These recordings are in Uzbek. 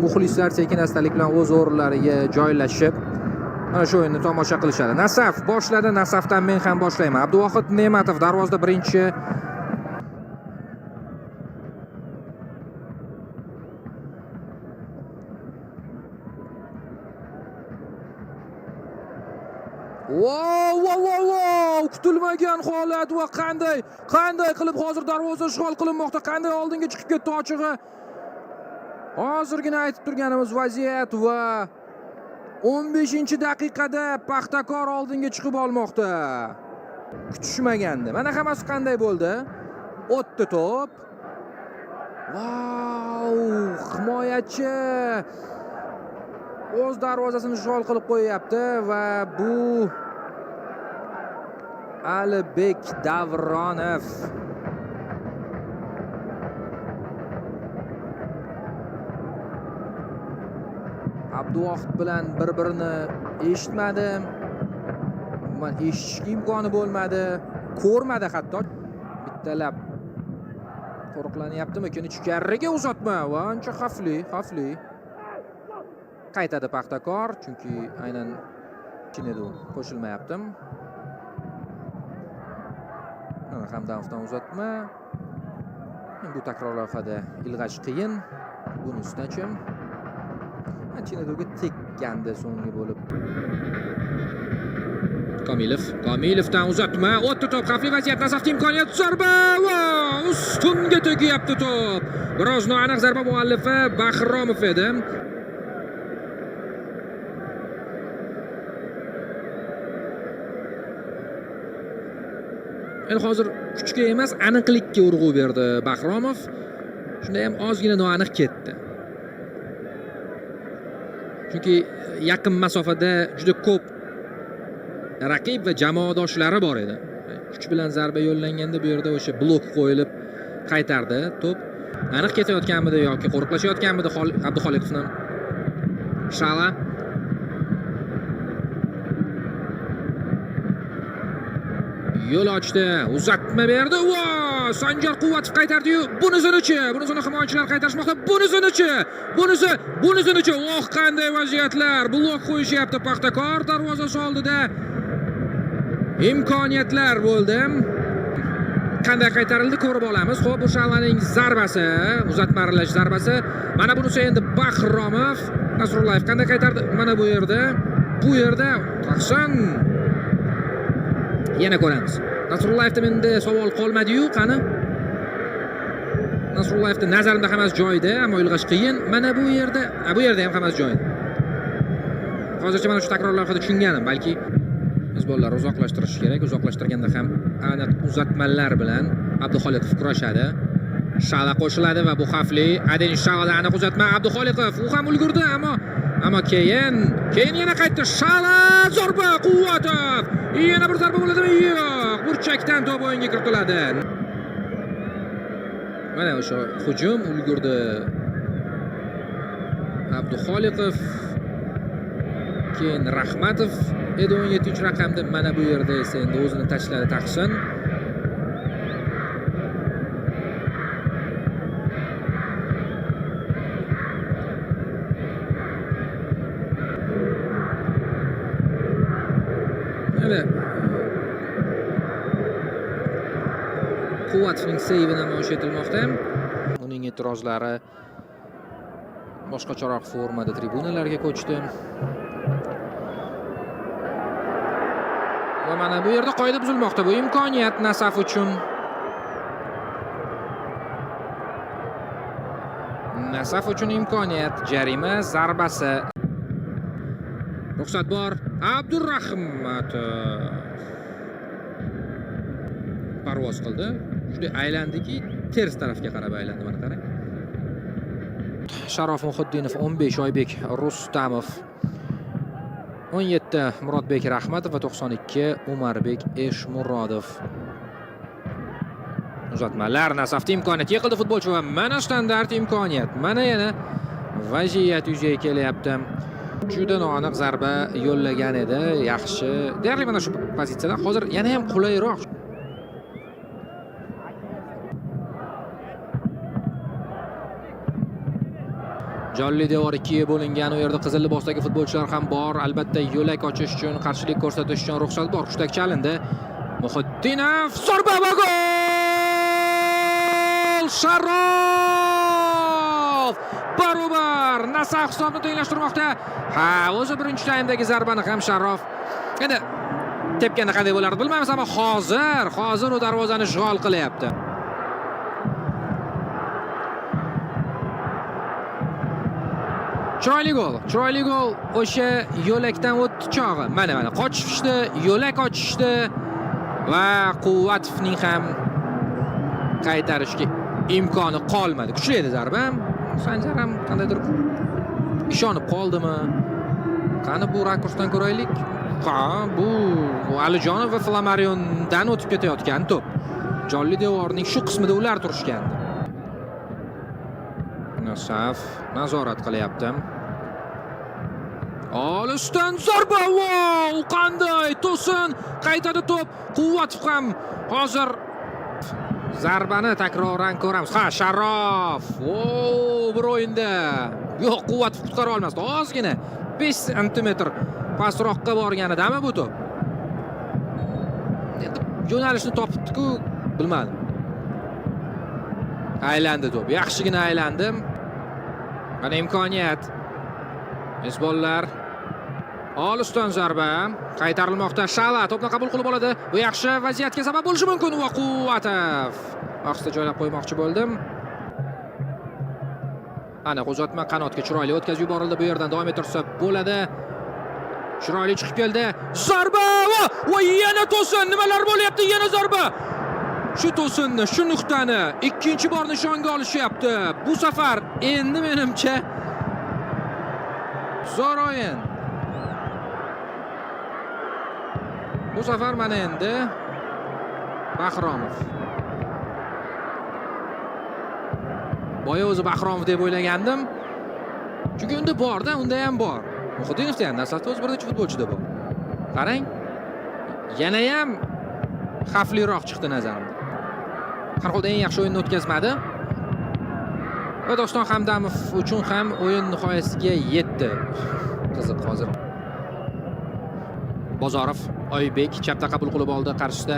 Muxlislar sekin astalik bilan o'z o'rinlariga joylashib, mana shu o'yinni tomosha qilishadi. Nasaf boshladi, Nasafdan men ham boshlayman. Abduvohid Ne'matov darvozada birinchi. Wow, wow, wow, wow! Kutilmagan holat va qanday qilib hozir darvoza ishg'ol qilinmoqda, qanday oldinga chiqib ketdi ochig'i. Hozirgina aytib turganimiz vaziyat va 15-daqiqada Paxtakor oldinga chiqib olmoqda. Kutishmagandi. Mana hammasi qanday bo'ldi? O'tdi to'p. Vau! Himoyachi o'z darvozasini ishg'ol qilib qo'yyapti va bu Alibek Davronov. Abduvohid bilan bir-birini eshitmadi. Umuman eshitishga imkoni bo'lmadi. Ko'rmadi hatto. Bittalab qo'riqlanyaptimikin? Ichkariga uzatma va ancha xavfli, xavfli. Qaytadi Paxtakor, chunki aynan Chinedu qo'shilmayapti. Mana Hamdamovdan uzatma. Bu takror lavhada ilg'ash qiyin. Buni ustidan Chineduga tekkandi so'nggi bo'lib. Komilov, Komilovdan uzatma, o'tdi to'p, xavfli vaziyat, Nasafga imkoniyat, zarba va ustunga tegyapti to'p. Biroz noaniq zarba muallifi Bahromov edi. Endi hozir kuchga emas, aniqlikka urg'u berdi Bahromov. Shunda ham ozgina noaniq ketdi. Chunki yaqin masofada juda ko'p raqib va jamoadoshlari bor edi. Kuch bilan zarba yo'llanganda bu yerda o'sha blok qo'yilib qaytardi to'p. Aniq ketayotganmidi yoki qo'riqlashayotganmidi Abduxoliqovni? Shala yo'l ochdi, uzatma berdi. Va Sanjar Quvvatov qaytardi-yu, bunisinichi, bunisini himoyachilar qaytarishmoqda. Bunisinichi, bunisi, bunisinichi. Oh, qanday vaziyatlar! Blok qo'yishyapti Paxtakor darvozasi oldida. Imkoniyatlar bo'ldi. Qanday qaytarildi ko'rib olamiz. Xo'p, bu Shalaning zarbasi, uzatma aralash zarbasi. Mana bunisi endi Bahromov, Nasrullayev qanday qaytardi? Mana bu yerda, bu yerda Tahsin. Yana ko'ramiz. Nasrullayevda menda savol qolmadi-yu, qani? Nasrullayevda nazarimda hammasi joyida, ammo ilg'ash qiyin. Mana bu yerda, bu yerda ham hammasi joyida. Hozircha mana shu takror lavhada tushunganim, balki mezbonlar uzoqlashtirish kerak. Uzoqlashtirganda ham aniq uzatmalar bilan Abduxoliqov kurashadi. Shala qo'shiladi va bu xavfli. Adin Shalada aniq uzatma. Abduxoliqov u ham ulgurdi, ammo keyin yana qaytdi. Shala zarba, Quvvatov. Yana bir zarba bo'ladimi? Yo'q. Burchakdan to'p o'yinga kiritiladi. Mana o'sha hujum ulgurdi. Abduxoliqov, keyin Rahmatov edi 17-raqamda. Mana bu yerda esa endi o'zini tashladi Tahsin. Mana Quvvatovning seyvi namoyish etilmoqda. Uning e'tirozlari boshqacharoq formada tribunalarga ko'chdi. Va mana bu yerda qoida buzilmoqda. Bu imkoniyat Nasaf uchun. Nasaf uchun imkoniyat, jarima zarbasi. Ruxsat bor. Abdurahmatov parvoz qildi. Shunday aylandiki, ters tarafga qarab aylandi, mana qarang. Sharof Muhiddinov 15, Oybek Rustamov 17, Murodbek Rahmatov va 92 Umarbek Eshmurodov. Uzatmalar Nasafda imkoniyat yiqildi futbolchi va mana standart imkoniyat. Mana yana vaziyat yuzaga kelyapti. Juda noaniq zarba yo'llagan edi. Yaxshi. Deyarli mana shu pozitsiyadan hozir yana ham qulayroq. Jonli devor ikkiga bo'lingan. U yerda qizil libosdagi futbolchilar ham bor. Albatta yo'lak ochish uchun, qarshilik ko'rsatish uchun ruxsat bor. Hushtak chalindi. Muhiddinov zarba va gol! Sharof! Barobar Nasaf hisobni tenglashtirmoqda. Ha, o'zi birinchi taymdagi zarbani ham Sharof endi tepganda qanday bo'lardi bilmaymiz, ammo hozir u darvozani ishg'ol qilyapti. Chiroyli gol, chiroyli gol o'sha yo'lakdan o'tdi chog'i. Mana qochishdi, yo'lak ochishdi va Quvvatovning ham qaytarishga imkoni qolmadi. Kuchli edi zarba. Sanjar ham qandaydir ishonib qoldimi? Qani bu rakursdan ko'raylik. Ha, bu Alijonov va Flamariondan o'tib ketayotgan to'p. Jonli devorning shu qismida ular turishgandi. Nasaf nazorat qilyapti. Olisdan zarba! Wow! Qanday to'sin! Qaytadi to'p. Quvvatov ham hozir zarbani takroran ko'ramiz. Ha, Sharof. O, bir o'yinda. Yo'q, Quvvatov qutqara olmasdi. Ozgina 5 santimetr pastroqqa borganidami bu to'p? Endi yo'nalishni topibdi-ku, bilmadim. Aylandi to'p. Yaxshigina aylandi. Mana imkoniyat. Mezbonlar olisdan zarba qaytarilmoqda. Shala to'pni qabul qilib oladi. Bu yaxshi vaziyatga sabab bo'lishi mumkin va Quvvatov ohista joylab qo'ymoqchi bo'ldim. Ana uzatma qanotga chiroyli o'tkazib yuborildi. Bu yerdan davom ettirsa bo'ladi. Chiroyli chiqib keldi. Zarba va yana to'sin. Nimalar bo'lyapti? Yana zarba. Shu to'sinni, shu nuqtani ikkinchi bor nishonga olishyapti. Bu safar endi menimcha zo'r o'yin. Bu safar mana endi Bahromov. Boya o'zi Bahromov deb o'ylagandim. Chunki unda bor-da, unda ham bor. Muhiddinovda ham, Nasafda o'zi bir necha futbolchida bor. Qarang. Yana ham xavfliroq chiqdi nazarimda. Har holda eng yaxshi o'yinni o'tkazmadi. Va Doston Hamdamov uchun ham o'yin nihoyasiga yetdi. Qiziq hozir. Bozorov, Oybek chapda qabul qilib oldi qarshisida.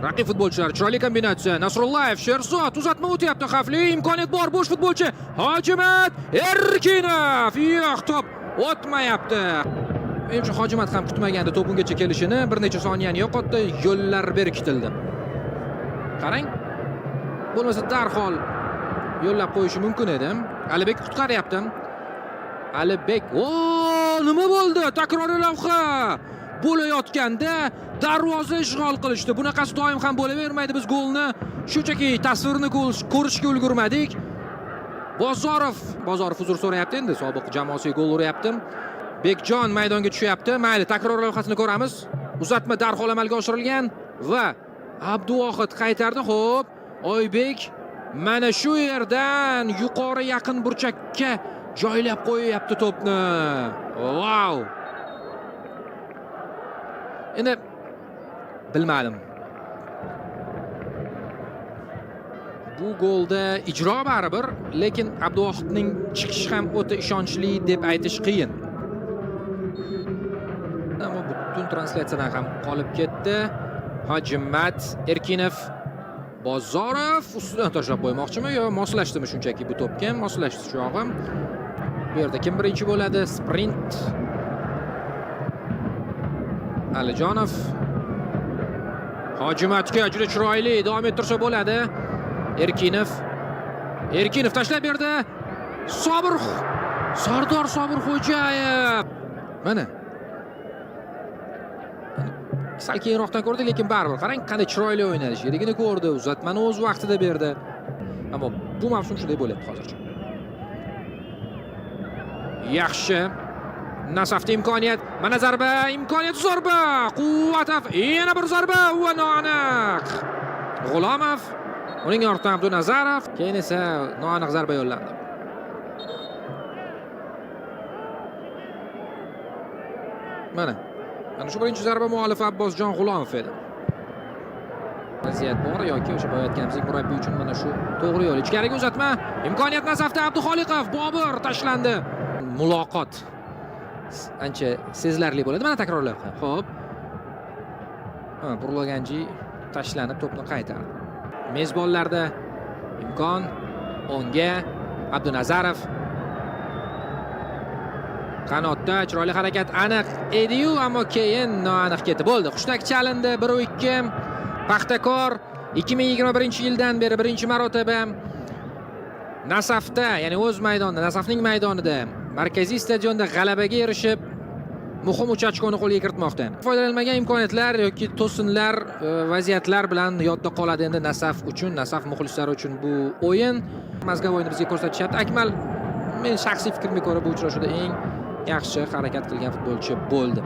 Raqib futbolchilar chiroyli kombinatsiya. Nasrullayev, Sherzod uzatma o'tyapti, xavfli imkoniyat bor. Bo'sh futbolchi Hojimat Erkinov. Yo'q, to'p o'tmayapti. Menimcha Hojimat ham kutmagandi to'p ungacha kelishini. Bir necha soniyani yo'qotdi, yo'llar berkitildi. Qarang. Bo'lmasa darhol yo'llab qo'yishi mumkin edi. Alibek qutqaryapti. Alibek, o, nima bo'ldi? Takroriy lavha bo'layotganda darvoza ishg'ol qilishdi. Bunaqasi doim ham bo'lavermaydi. Biz golni shunchaki tasvirini ko'rishga ulgurmadik. Bozorov uzr so'rayapti endi, sobiq jamoasiga gol uryapti. Bekjon maydonga tushyapti. Mayli, takror lavhasini ko'ramiz. Uzatma darhol amalga oshirilgan va Abduvohid qaytardi. Xo'p, Oybek mana shu yerdan yuqori yaqin burchakka joylab qo'yapti to'pni. Vau! Endi bilmadim. Bu golda ijro baribir, lekin Abduvohidning chiqishi ham o'ta ishonchli deb aytish qiyin. Ammo butun translyatsiyadan ham qolib ketdi. Hojimat Erkinov, Bozorov ustidan tashlab qo'ymoqchimi yo moslashdimi shunchaki bu to'pga? Moslashdi chog'i. Bu yerda kim birinchi bo'ladi? Sprint. Alijonov. Hojimatga juda chiroyli davom ettirsa bo'ladi. Erkinov. Erkinov tashlab berdi. Sobir Sardor Sobirxo'jayev. Mana. Sal keyinroqdan ko'rdik, lekin baribir qarang qanday chiroyli o'ynadi. Sherigini ko'rdi, uzatmani o'z vaqtida berdi. Ammo bu mavsum shunday bo'lyapti hozircha. Yaxshi. Nasafda imkoniyat. Mana zarba, imkoniyat, zarba. Quvvatov, yana bir zarba va noaniq. G'ulomov, uning ortidan Abdunazarov, keyin esa noaniq zarba yo'llandi. Mana. Mana shu birinchi zarba muallifi Abbosjon G'ulomov edi. Vaziyat bor yoki o'sha boya aytganimizdek, murabbiy uchun mana shu to'g'ri yo'l. Ichkariga uzatma. Imkoniyat Nasafda. Abduxoliqov, Bobur tashlandi. Muloqot ancha sezilarli bo'ladi. Mana takrorlar. Xo'p. Ha, Burloganji tashlanib to'pni qaytardi. Mezbonlarda imkon o'ngga. Abdunazarov qanotda chiroyli harakat, aniq ediyu, ammo keyin noaniq ketdi. Bo'ldi. Hushtak chalindi. 1-2. Paxtakor 2021-yildan beri birinchi marotaba Nasafda, ya'ni o'z maydonida, Nasafning maydonida, markaziy stadionda g'alabaga erishib, muhim 3 ochkoni qo'lga kiritmoqda. Foydalanilmagan imkoniyatlar yoki to'sinlar, vaziyatlar bilan yodda qoladi endi Nasaf uchun, Nasaf muxlislari uchun bu o'yin. Мозговой ni bizga ko'rsatishyapti. Akmal, men shaxsiy fikrimga ko'ra, bu uchrashuvda eng yaxshi harakat qilgan futbolchi bo'ldi.